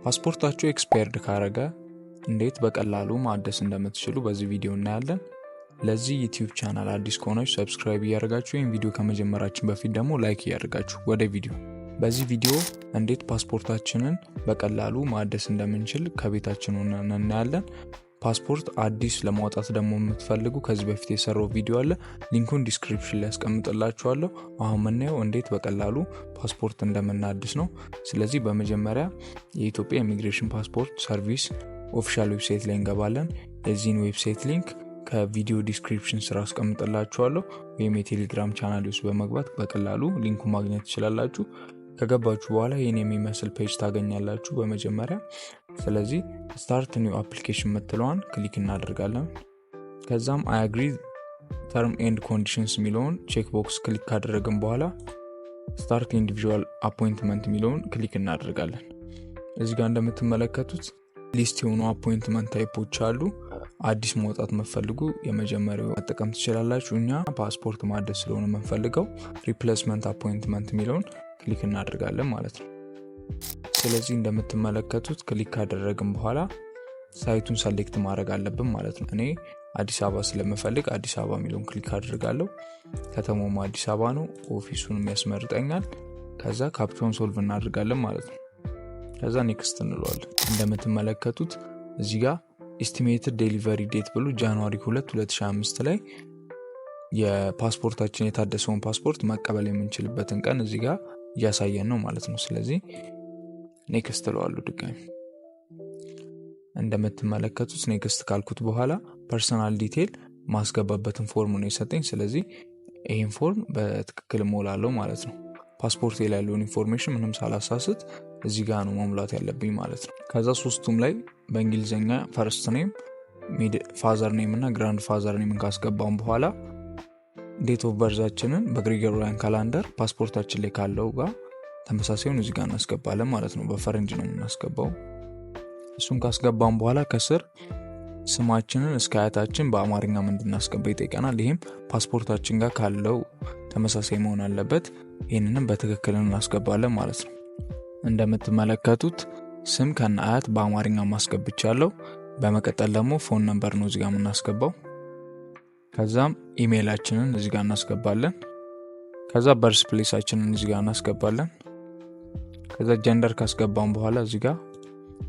ፓስፖርታችሁ expired ካረገ እንዴት በቀላሉ ማደስ እንደምትችሉ በዚህ ቪዲዮ እናያለን። ለዚህ YouTube channel አዲስ ከሆናችሁ subscribe እያደረጋችሁ፣ ይህን ቪዲዮ ከመጀመራችን በፊት ደግሞ like እያደረጋችሁ ወደ ቪዲዮ። በዚህ ቪዲዮ እንዴት ፓስፖርታችንን በቀላሉ ማደስ እንደምንችል ከቤታችን ሆነን እናያለን። ፓስፖርት አዲስ ለማውጣት ደግሞ የምትፈልጉ ከዚህ በፊት የሰራሁት ቪዲዮ አለ። Link ኡን description ላይ ያስቀምጥላችኋለሁ። አሁን የምናየው እንዴት በቀላሉ ፓስፖርት እንደምናድስ ነው። ስለዚህ በመጀመሪያ የኢትዮጵያ immigration passport service official website ላይ እንገባለን። የዚህን website link ከቪዲዮ description ስር አስቀምጥላችኋለሁ ወይም የቴሌግራም ቻናል ውስጥ በመግባት በቀላሉ link ኡ ማግኘት ትችላላችሁ። ከገባችሁ በኋላ ይህን የሚመስል page ታገኛላችሁ በመጀመሪያ። ስለዚህ start new application የምትለዋን click እናደርጋለን። ከዛም I agree term and conditions የሚለውን check box click ካደረግን በኋላ start individual appointment የሚለውን click እናደርጋለን። እዚህ ጋር እንደምትመለከቱት list የሆኑ appointment type ኦች አሉ። አዲስ ማውጣት የምትፈልጉ የመጀመሪያው መጠቀም ትችላላችሁ። እኛ ፓስፖርት ማደስ ስለሆነ የምንፈልገው replacement appointment የሚለውን click እናደርጋለን ማለት ነው። ስለዚህ እንደምትመለከቱት click ካደረግን በኋላ site ኡን select ማድረግ አለብን ማለት ነው። እኔ አዲስ አበባ ስለምፈልግ አዲስ አበባ የሚለውን click አድርጋለሁ። ከተማውም አዲስ አበባ ነው። Office ኡንም ያስመርጠኛል። ከዛ captcha ውን solve እናደርጋለን ማለት ነው። ከዛ next እንለዋለን። እንደምትመለከቱት እዚህ ጋር estimated delivery date ብሎ January 2 2005 ላይ የፓስፖርታችን የታደሰውን ፓስፖርት መቀበል የምንችልበትን ቀን እዚህ ጋር እያሳየን ነው ማለት ነው። ስለዚህ next እለዋለሁ ድጋሚ። እንደምትመለከቱት next ካልኩት በኋላ personal detail ማስገባበትን form ነው የሰጠኝ። ስለዚህ ይህን form በትክክል እሞላለሁ ማለት ነው። ፓስፖርት ላይ ያለውን information ምንም ሳላሳስት እዚህ ጋር ነው መሙላት ያለብኝ ማለት ነው። ከዛ ሶስቱም ላይ በእንግሊዝኛ first name፣ father name እና grandfather name ን ካስገባን በኋላ date of birth ኣችንን በ Gregorian calendar ፓስፖርታችን ላይ ካለው ጋር ተመሳሳዩን እዚህ ጋር እናስገባለን ማለት ነው። በፈረንጅ ነው የምናስገባው። እሱን ካስገባን በኋላ ከስር ስማችንን እስከ አያታችን በአማርኛ እንድናስገባ ይጠይቀናል። ይህም ፓስፖርታችን ጋር ካለው ተመሳሳይ መሆን አለበት። ይህንንም በትክክል እናስገባለን ማለት ነው። እንደምትመለከቱት ስም ከነ አያት በአማርኛ ማስገብቻለሁ። በመቀጠል ደግሞ phone number ነው እዚጋ የምናስገባው። ከዛም ኢሜይላችንን እዚጋ እናስገባለን። ከዛ birth place ኣችንን እዚጋ እናስገባለን። ከዛ gender ካስገባን በኋላ እዚጋ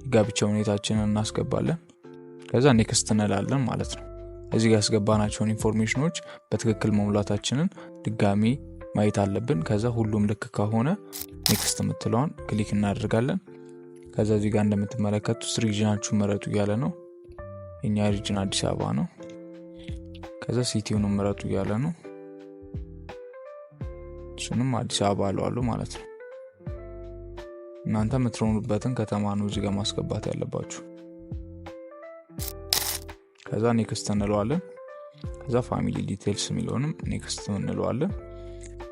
የጋብቻ ሁኔታችንን እናስገባለን። ከዛ next እንላለን ማለት ነው። እዚህ ጋር ያስገባናቸውን information ኖች በትክክል መሙላታችንን ድጋሚ ማየት አለብን። ከዛ ሁሉም ልክ ከሆነ next የምትለዋን click እናደርጋለን። ከዛ እዚህ ጋር እንደምትመለከቱት region ኣችሁን ምረጡ እያለ ነው። የኛ region አዲስ አበባ ነው። ከዛ city ውን ምረጡ እያለ ነው። እሱንም አዲስ አበባ እለዋለሁ ማለት ነው። እናንተ የምትኖሩበትን ከተማ ነው እዚህ ጋር ማስገባት ያለባችሁ። ከዛ next እንለዋለን። ከዛ family details የሚለውንም next እንለዋለን።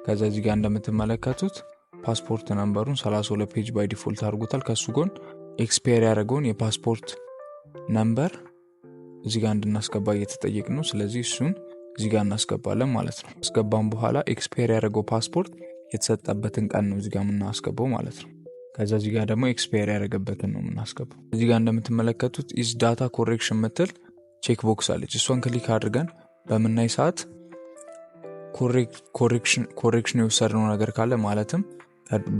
ከዛ እዚህ ጋር እንደምትመለከቱት passport number ኡን 32 page by default አድርጎታል። ከሱ ጎን expire ያደረገውን የፓስፖርት number እዚህ ጋር እንድናስገባ እየተጠየቅን ነው። ስለዚህ እሱን እዚህ ጋር እናስገባለን ማለት ነው። ካስገባን በኋላ expire ያደረገው ፓስፖርት የተሰጠበትን ቀን ነው እዚህ ጋር የምናስገባው ማለት ነው። ከዛ እዚህ ጋር ደግሞ expire ያደረገበትን ነው የምናስገባው። እዚህ ጋር እንደምትመለከቱት is data correction ምትል check box አለች። እሷን click አድርገን በምናይ ሰዓት correction የወሰድነው ነገር ካለ፣ ማለትም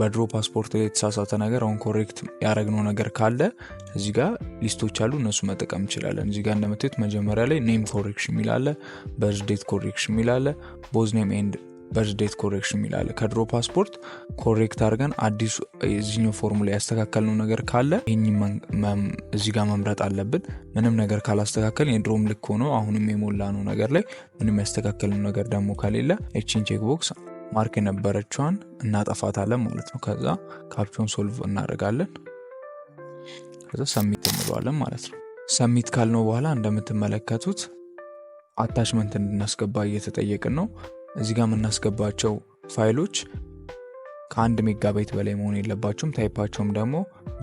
በድሮ ፓስፖርት ላይ የተሳሳተ ነገር አሁን correct ያደረግነው ነገር ካለ እዚህ ጋር list ኦች አሉ፣ እነሱ መጠቀም እንችላለን። እዚህ ጋር እንደምታዩት መጀመሪያ ላይ name correction የሚል አለ፣ birth date correction የሚል አለ፣ both name and birth date correction የሚል አለ። ከድሮ ፓስፖርት correct አድርገን አዲሱ የዚህኛው form ላይ ያስተካከልነው ነገር ካለ ይህኝ እዚህ ጋር መምረጥ አለብን። ምንም ነገር ካላስተካከልን፣ የድሮም ልክ ሆኖ አሁንም የሞላነው ነገር ላይ ምንም ያስተካከልነው ነገር ደግሞ ከሌለ ይቺን check box mark የነበረችዋን እናጠፋታለን ማለት ነው። ከዛ captcha ውን solve እናደርጋለን። ከዛ submit እንለዋለን ማለት ነው። Submit ካልነው በኋላ እንደምትመለከቱት attachment እንድናስገባ እየተጠየቅን ነው። እዚህ ጋር የምናስገባቸው ፋይሎች ከ1 ሜጋባይት በላይ መሆን የለባቸውም። Type ኣቸውም ደግሞ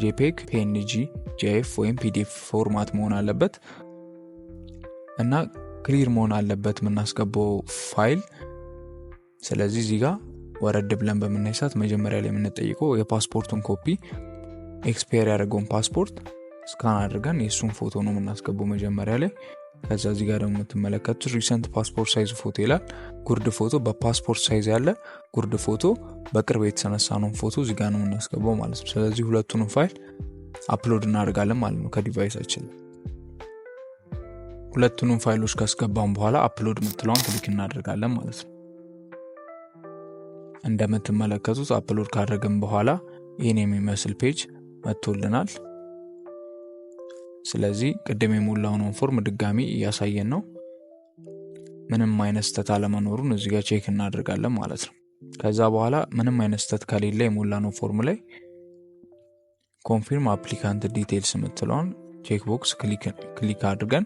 JPEG፣ PNG፣ GIF ወይም PDF format መሆን አለበት እና clear መሆን አለበት የምናስገባው ፋይል። ስለዚህ እዚህ ጋር ወረድ ብለን በምናይ ሰዓት መጀመሪያ ላይ የምንጠይቀው የፓስፖርቱን ኮፒ Expire ያደረገውን ፓስፖርት scan አድርገን የእሱን ፎቶ ነው የምናስገባው መጀመሪያ ላይ። ከዛ እዚህ ጋር ደግሞ የምትመለከቱት recent passport size photo ይላል። ጉርድ ፎቶ፣ በ passport size ያለ ጉርድ ፎቶ፣ በቅርብ የተነሳነውን ፎቶ እዚህ ጋር ነው የምናስገባው ማለት ነው። ስለዚህ ሁለቱንም ፋይል upload እናደርጋለን ማለት ነው ከ device ኣችን። ሁለቱንም ፋይሎች ካስገባን በኋላ upload የምትለዋን click እናደርጋለን ማለት ነው። እንደምትመለከቱት upload ካደረግን በኋላ ይህን የሚመስል page መጥቶልናል። ስለዚህ ቅድም የሞላውን ፎርም ድጋሚ እያሳየን ነው። ምንም አይነት ስህተት አለመኖሩን እዚህ ጋር check እናደርጋለን ማለት ነው። ከዛ በኋላ ምንም አይነት ስህተት ከሌለ የሞላነው ፎርም ላይ confirm applicant details የምትለውን check box click አድርገን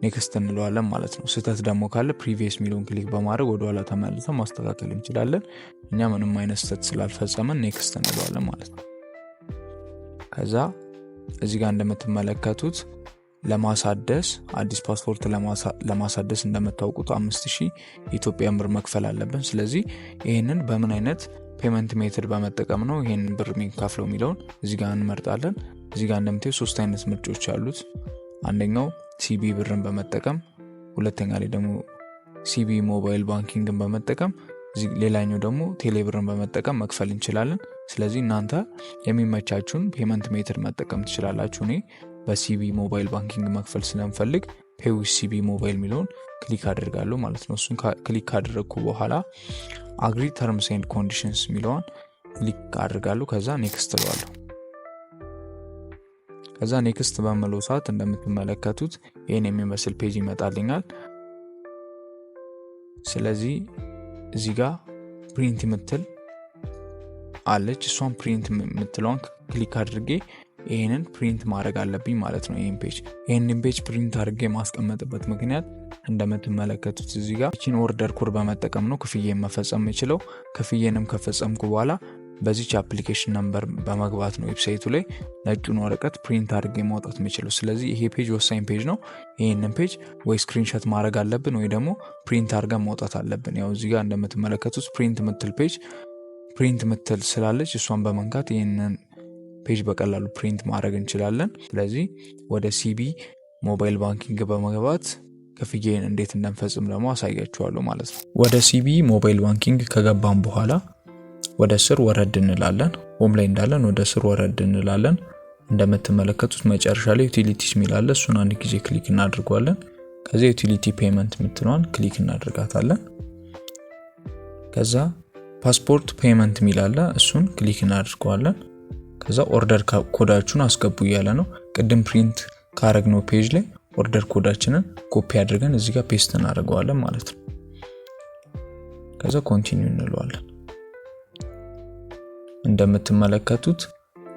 next እንለዋለን ማለት ነው። ስህተት ደግሞ ካለ previous የሚለውን click በማድረግ ወደኋላ ተመልሰን ማስተካከል እንችላለን። እኛ ምንም አይነት ስህተት ስላልፈጸመን next እንለዋለን ማለት ነው። ከዛ እዚህ ጋር እንደምትመለከቱት ለማሳደስ፣ አዲስ ፓስፖርት ለማሳደስ እንደምታውቁት 5000 የኢትዮጵያን ብር መክፈል አለብን። ስለዚህ ይህንን በምን አይነት payment method በመጠቀም ነው ይህንን ብር የሚከፍለው የሚለውን እዚህ ጋር እንመርጣለን። እዚህ ጋር እንደምታዩ ሶስት አይነት ምርጫዎች አሉት። አንደኛው CBE ብርን በመጠቀም፣ ሁለተኛ ላይ ደግሞ CBE mobile banking ን በመጠቀም፣ ሌላኛው ደግሞ ቴሌብርን በመጠቀም መክፈል እንችላለን። ስለዚህ እናንተ የሚመቻችሁን payment method መጠቀም ትችላላችሁ። እኔ በ CBE mobile banking መክፈል ስለምፈልግ pay with CBE mobile የሚለውን click አድርጋለሁ ማለት ነው። እሱን click ካደረግኩ በኋላ agree terms and conditions የሚለውን click አድርጋለሁ። ከዛ next እለዋለሁ። ከዛ next በምለው ሰዓት እንደምትመለከቱት ይህን የሚመስል page ይመጣልኛል። ስለዚህ እዚህ ጋር print የምትል አለች። እሷን print የምትለዋን click አድርጌ ይህንን print ማድረግ አለብኝ ማለት ነው። ይህንን page print አድርጌ የማስቀመጥበት ምክንያት እንደምትመለከቱት እዚህ ጋር ይቺን order code በመጠቀም ነው ክፍዬን መፈጸም የምችለው። ክፍዬንም ከፈጸምኩ በኋላ በዚች application number በመግባት ነው website ኡ ላይ ነጩን ወረቀት print አድርጌ ማውጣት የምችለው። ስለዚህ ይሄ page ወሳኝ page ነው። ይህንን page ወይ screenshot ማድረግ አለብን ወይ ደግሞ print አድርገን ማውጣት አለብን። ያው እዚህ ጋር እንደምትመለከቱት print ምትል page print ምትል ስላለች እሷን በመንካት ይህንን page በቀላሉ print ማድረግ እንችላለን። ስለዚህ ወደ CBE mobile banking በመግባት ክፍያዬን እንዴት እንደምፈጽም ደግሞ አሳያችኋለሁ ማለት ነው። ወደ CBE mobile banking ከገባን በኋላ ወደ ስር ወረድ እንላለን። Home ላይ እንዳለን ወደ ስር ወረድ እንላለን። እንደምትመለከቱት መጨረሻ ላይ utilities የሚል አለ። እሱን አንድ ጊዜ click እናድርገዋለን። ከዚያ utility payment የምትለዋን click እናደርጋታለን። ከዛ passport payment የሚል አለ። እሱን click እናደርገዋለን። ከዛ order code ኣችሁን አስገቡ እያለ ነው። ቅድም print ካረግነው page ላይ order code ኣችንን copy አድርገን እዚህ ጋር paste እናደርገዋለን ማለት ነው። ከዛ continue እንለዋለን። እንደምትመለከቱት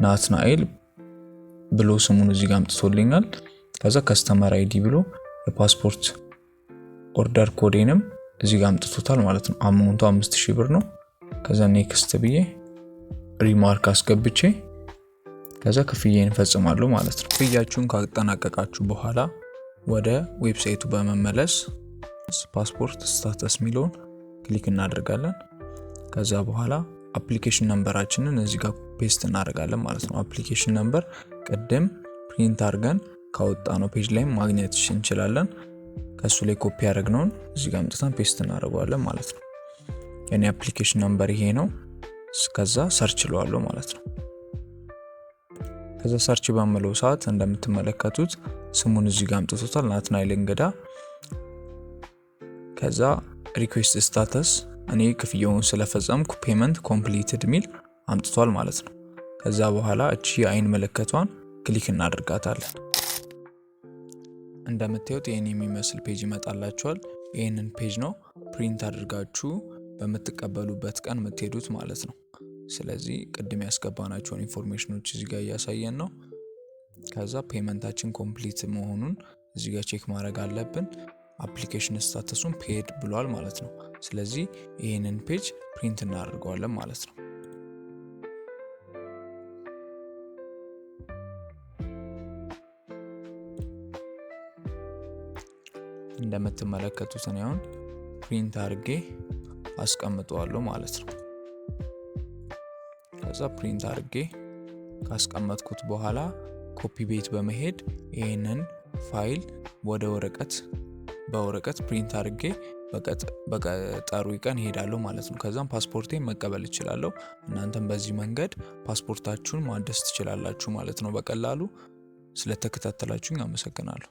ናትናኤል ብሎ ስሙን እዚህ ጋር አምጥቶልኛል። ከዛ customer ID ብሎ የፓስፖርት order code ኤንም እዚህ ጋር አምጥቶታል ማለት ነው። Amount ኡ 5000 ብር ነው። ከዛ next ብዬ remark አስገብቼ ከዛ ክፍያዬን እፈጽማለሁ ማለት ነው። ክፍያችሁን ካጠናቀቃችሁ በኋላ ወደ website ኡ በመመለስ passport status የሚለውን click እናደርጋለን። ከዛ በኋላ application number ኣችንን እዚህ ጋር paste እናደርጋለን ማለት ነው። Application number ቅድም print አድርገን ካወጣነው page ላይ ማግኘት እንችላለን። ከእሱ ላይ ኮፒ ያደረግነውን እዚህ ጋር አምጥተን paste እናደርገዋለን ማለት ነው። የኔ application number ይሄ ነው። ከዛ search እለዋለሁ ማለት ነው። ከዛ search በምለው ሰዓት እንደምትመለከቱት ስሙን እዚህ ጋር አምጥቶታል፣ ናትናኤል እንግዳ። ከዛ request status እኔ ክፍያውን ስለፈጸምኩ payment completed ሚል አምጥቷል ማለት ነው። ከዛ በኋላ እቺ የአይን ምልክቷን click እናደርጋታለን። እንደምታዩት ይህን የሚመስል page ይመጣላችኋል። ይህንን page ነው print አድርጋችሁ በምትቀበሉበት ቀን የምትሄዱት ማለት ነው። ስለዚህ ቅድም ያስገባናቸውን information ኖች እዚህ ጋር እያሳየን ነው። ከዛ payment ኣችን complete መሆኑን እዚህ ጋር check ማድረግ አለብን። Application status ኡን paid ብሏል ማለት ነው። ስለዚህ ይህንን page print እናደርገዋለን ማለት ነው። እንደምትመለከቱት እኔ አሁን print አድርጌ አስቀምጠዋለሁ ማለት ነው። ከዛ print አድርጌ ካስቀመጥኩት በኋላ ኮፒ ቤት በመሄድ ይህንን ፋይል ወደ ወረቀት በወረቀት print አድርጌ በቀጠሮ ቀን እሄዳለሁ ማለት ነው። ከዛም ፓስፖርቴን መቀበል እችላለሁ። እናንተም በዚህ መንገድ ፓስፖርታችሁን ማደስ ትችላላችሁ ማለት ነው በቀላሉ። ስለተከታተላችሁኝ አመሰግናለሁ።